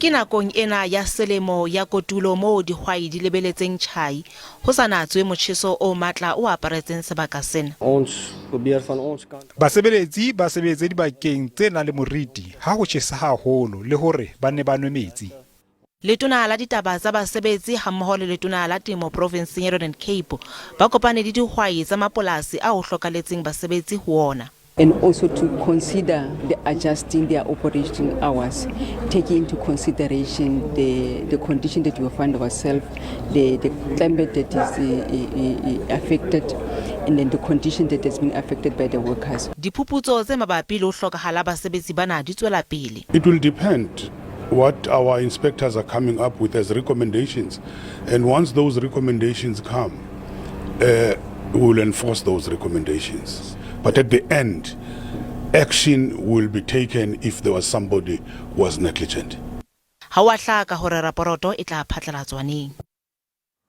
Ke nakong ena ya selemo ya kotulo moo dihwai di lebeletseng tjhai, ho sa natswe motjheso o matla o aparetseng sebaka sena. Basebeletsi ba sebetse dibakeng tse nang le moriti ha ho tjhesa haholo le hore ba nne ba nwe metsi. Letona la Ditaba tsa Basebetsi hammoho le Letona la Temo provinseng ya Northern Cape ba kopane le dihwai tsa mapolasi ao ho hlokaletseng basebetsi ho ona. And also to consider the adjusting their operating hours, taking into consideration the condition that we find ourselves, the climate that is affected, and then the condition that has been affected by the workers. Diphuputso tse mabapi le ho hlokahala basebetsi bana di tswela pele. It will depend what our inspectors are coming up with as recommendations. And once those recommendations come, we will enforce those recommendations. But at the end, action will be taken if there was somebody who was negligent. Ha ho a hlaka hore raporoto e tla phatlalatswa neng.